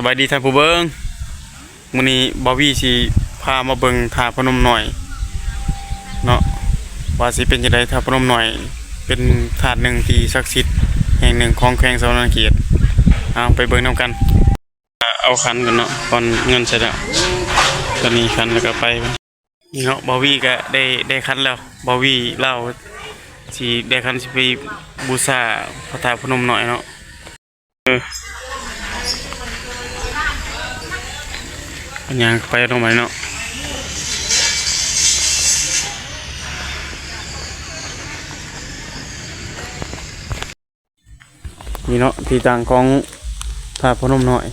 ສະບາຍດີທ່ານຜູ້ເບິ່ງ, ມື້ນີ້ບ່າວວີຊິພາມາເບິ່ງທາດພະນົມນ້ອຍເນາະ ວ່າຊິເປັນຈັ່ງໃດ. ທາດພະນົມນ້ອຍເປັນທາດໜຶ່ງທີ່ສັກສິດແຫ່ງໜຶ່ງຂອງແຂວງສະຫວັນນະເຂດ. ເອົາໄປເບິ່ງນຳກັນ. ເອົາຂັນກ່ອນເນາະ, ກ່ອນເງິນໃສ່ແລ້ວ. ຕອນນີ້ຂັນແລ້ວກໍໄປ. ນີ້ເນາະ, ບ່າວວີກໍໄດ້ ໄດ້ຂັນແລ້ວ. ບ່າວວີລາວຊິໄດ້ຂັນ ຊິໄປບູຊາພະທາດພະນົມນ້ອຍເນາະ. ເອີ ເອົາຍ່າງໄປເນາະ ບາດນີ້ເນາະ. ນີ້ເນາະ ທີ່ຕັ້ງຂອງທາດພະນົມນ້ອຍ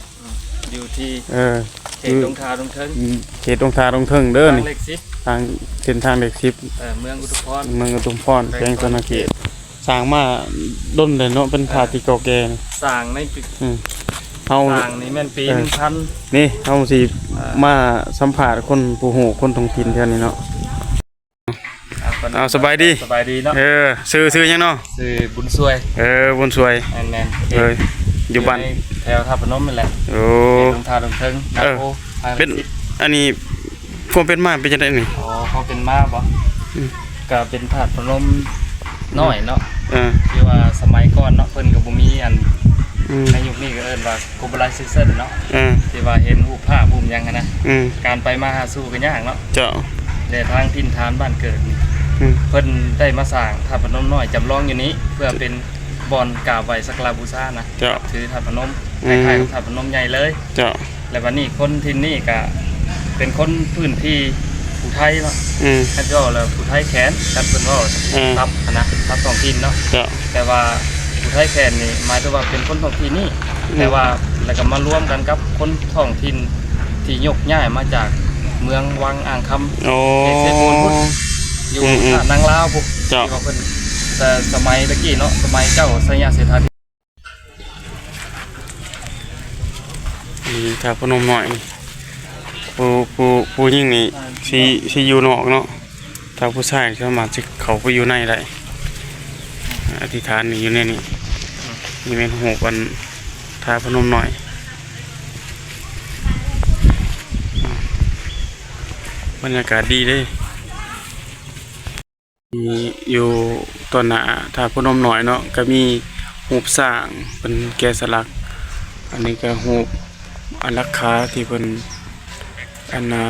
ຢູ່ທີ່ ເອີ ເຂດດົງທາດົງເທິງ ເຂດດົງທາດົງເທິງເດີ. ນີ້ ເຂດດົງທາດົງເທິງເດີ ທາງເລກສິບ ທາງເສັ້ນທາງເລກສິບ ເອີ ເມືອງອຸທຸມພອນ ເມືອງອຸທຸມພອນ ແຂວງສະຫວັນນະເຂດ. ສ້າງມາດົນແລ້ວເນາະ, ເປັນທາດທີ່ເກົ່າແກ່. ເອີ ສ້າງໃນປີ ອືມ ເຮົາສ້າງນີ້ແມ່ນປີ ເອີ ໜຶ່ງພັນ. ນີ້ເຮົາຊິ ເອີ ມາສຳພາດຄົນຜູ້ຮູ້ ຄົນທ້ອງຖິ່ນແຖວນີ້ເນາະ. ເອົາ ສະບາຍດີ ສະບາຍດີເນາະ. ເອີ ຊື່ ຊື່ຫຍັງເນາະ? ຊື່ບຸນຊ່ວຍ. ເອີ ບຸນຊ່ວຍ ແມ່ນໆ. ເອີ ຢູ່ບ້ານ ຢູ່ໃນແຖວທາດພະນົມນີ້ແຫຼະ. ໂອ້ ເຂດດົງທາດົງເທິງ. ເອີ ນາໂພ ເປັນ ອັນນີ້ ຄວາມເປັນມາເປັນຈັ່ງໃດນີ້? ອໍ ຄວາມເປັນມາບໍ? ອືມ ກະເປັນທາດພະນົມນ້ອຍເນາະ. ເອີ ທີ່ວ່າສະໄໝກ່ອນເນາະ ເພິ່ນກໍບໍ່ມີອັນ ອືມ ໃນຍຸກນີ້ກໍເອີ້ນວ່າ globalization ເນາະ. ເອີ ທີ່ວ່າເຫັນຮູບພາບຮູບຫຍັງຫັ້ນນະ. ອືມ ການໄປມາຫາສູ່ກໍຍາກເນາະ. ເຈົ້າ ແລະ ທາງຖິ່ນຖານບ້ານເກີດນີ້ ອືມ ເພິ່ນໄດ້ມາສ້າງທາດພະນົມນ້ອຍຈຳລອງຢູ່ນີ້ ເພື່ອເປັນບ່ອນກາບໄຫວ້ສັກກາລະບູຊານະ. ເຈົ້າ ນັບຖືທາດພະນົມ ອືມ ຄ້າຍໆກັບທາດພະນົມໃຫຍ່ເລີຍ. ເຈົ້າ ແລະ ບັດນີ້ຄົນຖິ່ນນີ້ກະເປັນຄົນພື້ນທີ່ຜູ້ໄທເນາະ. ອືມ ຄັນເວົ້າແລ້ວຜູ້ໄທແຂນ ຄັນເພິ່ນເວົ້າ ເອີ ສັບຫັ້ນນະ ສັບທ້ອງຖິ່ນເນາະ. ເຈົ້າ ແຕ່ວ່າຜູ້ໄທແຂນນີ້ໝາຍເຖິງວ່າເປັນຄົນທ້ອງຖິ່ນນີ້. ອືມ ແຕ່ວ່າ ແລ້ວກໍມາລວມກັນກັບຄົນທ້ອງຖິ່ນທີ່ຍົກຍ້າຍມາຈາກເມືອງວັງອ່າງຄຳ ໂອ້ ເຂດເຊໂປນພຸ້ນ ຢູ່ ອືມໆ ທ່ານາງລາວພຸ້ນ. ເຈົ້າ ທີ່ວ່າເພິ່ນ ແຕ່ສະໄໝຕະກີ້ເນາະ ສະໄໝເຈົ້າໄຊຍະເສດຖາທິ ນີ້ທາດພະນົມນ້ອຍ ຜູ້ ຜູ້ ຜູ້ຍິງນີ້ຊິ ຊິຢູ່ນອກເນາະ, ຖ້າຜູ້ຊາຍສາມາດຊິເຂົ້າໄປຢູ່ໃນໄດ້. ອະທິຖານນີ້ຢູ່ໃນນີ້. ນີ້ແມ່ນຮູບອັນທາດພະນົມນ້ອຍ. ບັນຍາກາດດີເດ້. ນີ້ຢູ່ຕໍ່ໜ້າທາດພະນົມນ້ອຍເນາະ, ກໍມີຮູບຊ້າງເປັນແກະສະຫຼັກ. ອັນນີ້ກໍຮູບອາລັກຂາທີ່ເພິ່ນ ອັນນ່າ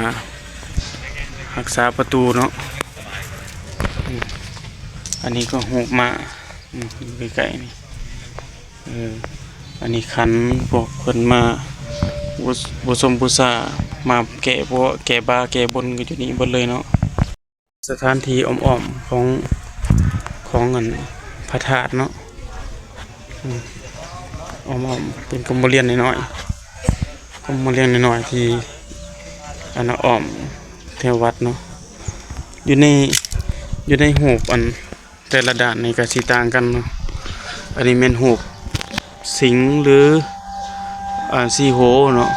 ຮັກສາປະຕູເນາະ. ອັນນີ້ກໍຮູບມ້າ ອືມ ຢູ່ໃກ້ໆນີ້. ເອີ ອັນນີ້ຂັນ ພວກເພິ່ນມາບູ ບູຊົມບູຊາ ມາແກ້ບົວ ແກ້ບາ ແກ້ບົນ ກໍຢູ່ນີ້ເບິດເລີຍເນາະ. ສະຖານທີ່ອ້ອມໆຂອງ ຂອງອັນພະທາດເນາະ. ອືມ ອ້ອມໆເປັນກົມບໍລຽນນ້ອຍໆ ກົມບໍລຽນນ້ອຍໆ ທີ່ອັນນ່າອ້ອມແຖວວັດເນາະ. ຢູ່ໃນ ຢູ່ໃນຮູບອັນ ແຕ່ລະດ້ານນີ້ກໍຊິຕ່າງກັນເນາະ. ອັນນີ້ແມ່ນຮູບສິງ ຫຼື ອ່າ ສີ່ໂຫເນາະ,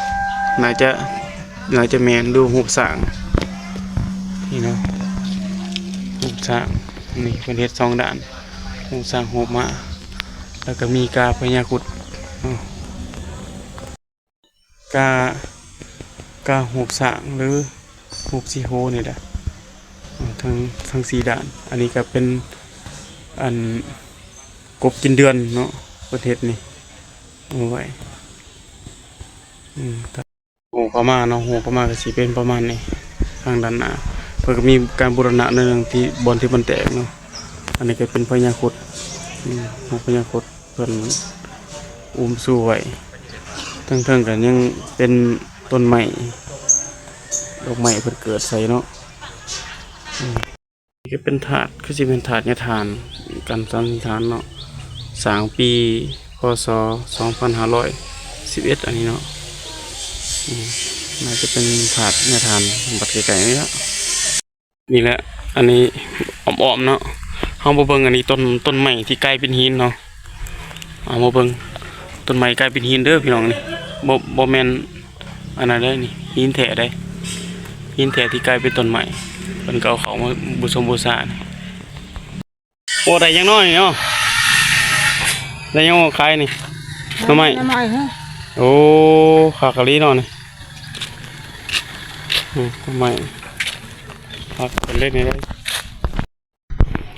ໜ້າຈະ ໜ້າຈະແມ່ນ ຫຼື ຮູບຊ້າງ ນີ້ເນາະ. ຮູບຊ້າງນີ້ເພິ່ນເຮັດສອງດ້ານ ຮູບຊ້າງ ຮູບມ້າ ແລ້ວກໍມີກາພະຍາຄຸດເນາະ. ກາ ກາຮູບຊ້າງ ຫຼື ຮູບສີ່ໂຫນີ້ແຫຼະ ທັງ ທັງສີ່ດ້ານ. ອັນນີ້ກໍເປັນ ອັນ ກົບກິນເດືອນເນາະ ເພິ່ນເຮັດນີ້ເອົາໄວ້. ອືມ ຮູບເຂົ້າມາເນາະ, ຮູບເຂົ້າມາກໍຊິເປັນປະມານນີ້. ທາງດ້ານໜ້າເພິ່ນກໍມີການບູລະນະໜ້ອຍໜຶ່ງ ທີ່ບ່ອນທີ່ມັນແຕກເນາະ. ອັນນີ້ກໍເປັນພະຍາຄຸດ ອືມ ຮູບພະຍາຄຸດ ເພິ່ນອຸ້ມຊູໄວ້. ເທິງໆກໍຍັງເປັນຕົ້ນໄມ້ ດອກໄມ້ເພິ່ນເກີດໃສ່ເນາະ. ອືມ ນີ້ກໍເປັນທາດ ຄືຊິເປັນທາດຍາທ່ານ ການສັນນິຖານເນາະ, ສ້າງປີ ພ.ສ. ສອງພັນຫ້າຮ້ອຍສິບເອັດ ອັນນີ້ເນາະ. ອືມ ໜ້າຈະເປັນທາດຍາທ່ານ ບັດໃກ້ໆນີ້ລະ. ນີ້ແຫຼະ ອັນນີ້ອ້ອມໆເນາະ. ເຮົາມາເບິ່ງອັນນີ້ ຕົ້ນ ຕົ້ນໄມ້ທີ່ກາຍເປັນຫີນເນາະ. ເອົາມາເບິ່ງ ຕົ້ນໄມ້ກາຍເປັນຫີນເດີພີ່ນ້ອງ. ນີ້ ບໍ່ ບໍ່ແມ່ນອັນນັ້ນເດ້ນີ້ ຫີນແທ້ເດ້. ຫີນແທ້ທີ່ກາຍເປັນຕົ້ນໄມ້ ເພິ່ນກໍເອົາເຂົ້າມາບູຊົມບູຊານີ້. ໂອ້ ໄດ້ຫຍັງເນາະນີ້ເນາະ? ໄດ້ຫຍັງມາຂາຍນີ້? ໜໍ່ໄມ້ ໜໍ່ໄມ້ ຮະ? ໂອ້ ຄັກອີ່ຫຼີເນາະນີ້. ອືມ ຕົ້ນໄມ້ຄັກເປັນເຫຼັກນີ້ເດ້.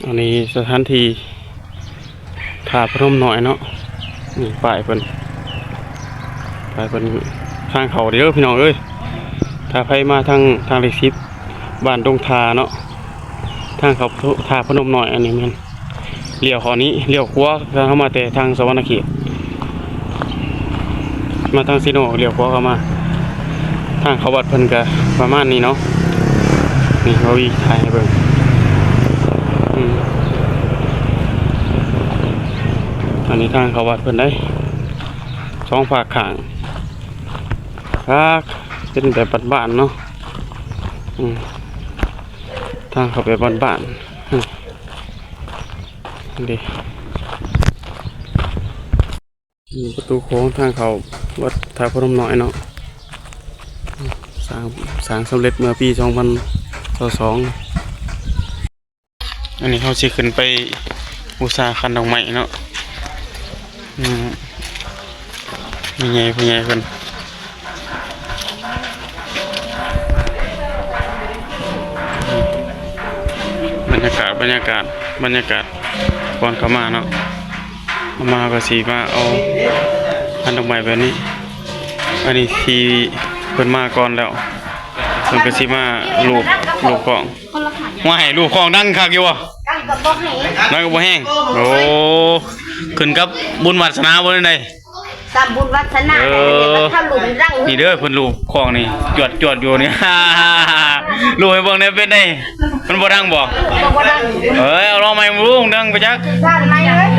ອັນນີ້ສະຖານທີ່ທ່າພະນົມນ້ອຍເນາະ. ນີ້ປ້າຍເພິ່ນ ປ້າຍເພິ່ນ ທາງເຂົ້າເດີພີ່ນ້ອງເອີຍ. ຖ້າໃຜມາທາງ ທາງເລກສິບ ບ້ານດົງທາເນາະ, ທາງເຂົ້າທ່າພະນົມນ້ອຍ. ອັນນີ້ແມ່ນລ້ຽວເຂົ້ານີ້ ລ້ຽວຂວາ ຖ້າເຮົາມາແຕ່ທາງສະຫວັນນະເຂດ ມາທາງເຊໂນ ລ້ຽວຂວາເຂົ້າມາ. ທາງເຂົ້າວັດເພິ່ນກະປະມານນີ້ເນາະ. ນີ້ ບ່າວວີຖ່າຍໃຫ້ເບິ່ງ. ອືມ ອັນນີ້ທາງເຂົ້າວັດເພິ່ນເດ້ ສອງຟາກຂ້າງ. ຄັກ ເປັນແບບບ້ານໆເນາະ. ອືມ ທາງເຂົ້າແບບບ້ານໆ. ອືມ ນີ້ເດ້ ນີ້ປະຕູໂຂງທາງເຂົ້າວັດທ່າພະນົມນ້ອຍເນາະ. ສ້າງ ສ້າງສຳເລັດເມື່ອປີສອງພັນຊາວສອງ. ອັນນີ້ເຮົາຊິຂຶ້ນໄປບູຊາຂັນດອກໄມ້ເນາະ. ອືມ ແມ່ໃຫຍ່ ພໍ່ໃຫຍ່ເພິ່ນ. ບັນຍາກາດ ບັນຍາກາດ ບັນຍາກາດກ່ອນເຂົ້າມາເນາະ. ເຂົ້າມາເຮົາກະຊິມາເອົາຂັນດອກໄມ້ແບບນີ້. ອັນນີ້ທີ່ເພິ່ນມາກ່ອນແລ້ວ ເພິ່ນກະຊິມາລູບ ລູບຂອງ. ວ່າໃຫ້ລູບຂອງດັງຄັກຢູ່ບໍ່? ດັງກະບໍ່ແຮງ ດັງກະບໍ່ແຮງ. ໂອ້ ຂຶ້ນກັບບຸນວາສະໜາບໍ່ ແນວໃດ? ຕາມບຸນວາສະໜາ. ເອີ ນີ້ເດີ ເພິ່ນລູບຂອງນີ້ ຈວດໆຢູ່ນີ້. ລູບໃຫ້ເບິ່ງແດ່ ເປັນໃດ? ມັນບໍ່ດັງບໍ່? ບໍ່ດັງ. ເອີຍ ເອົາລອງໃໝ່ເບິ່ງ ດັງໄປຈັກ.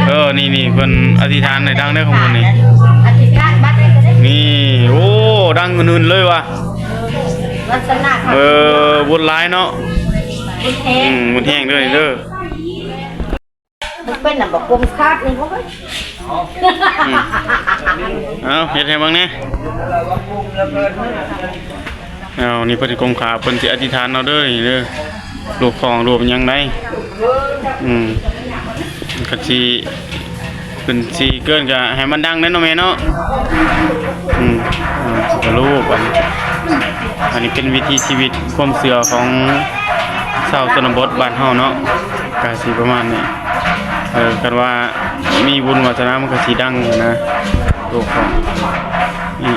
ເອີ ນີ້ໆ ເພິ່ນອະທິຖານໃຫ້ດັງເດີ ຂອງເພິ່ນນີ້. ອະທິຖານບັດນີ້. ໂອ້ ດັງຫຶ່ນເລີຍວ່າ ວາສະໜາ. ເອີ ບຸນຫຼາຍເນາະ. ບຸນແຮງ ອືມ ບຸນແຮງເດີນີ້ເດີ. ມັນເປັນນຳບໍ່ກົມຂາບນີ້ບໍ່ເຮີ້ຍ. ອືມ ເອົາ ເຮັດໃຫ້ເບິ່ງແດ່. ເອົາ ນີ້ເພິ່ນກົມຂາບ ເພິ່ນຊິອະທິຖານເອົາເດີ ນີ້ເດີ ລູບຂອງ ລູບຫຍັງໃດ. ອືມ ຄັນຊິ ເພິ່ນຊິເກີນກະໃຫ້ມັນດັງແດ່ເນາະແມ່ເນາະ. ອືມ ອືມ ກະລູບ ອັນ ອັນນີ້ເປັນວິຖີຊີວິດ ຄວາມເຊື່ອຂອງຊາວຊົນນະບົດບ້ານເຮົາເນາະ ກະຊິປະມານນີ້. ເອີ ຄັນວ່າມີບຸນວາສະໜາ ມັນກະຊິດັງຫັ້ນນະ ໂຕຂອງນີ້.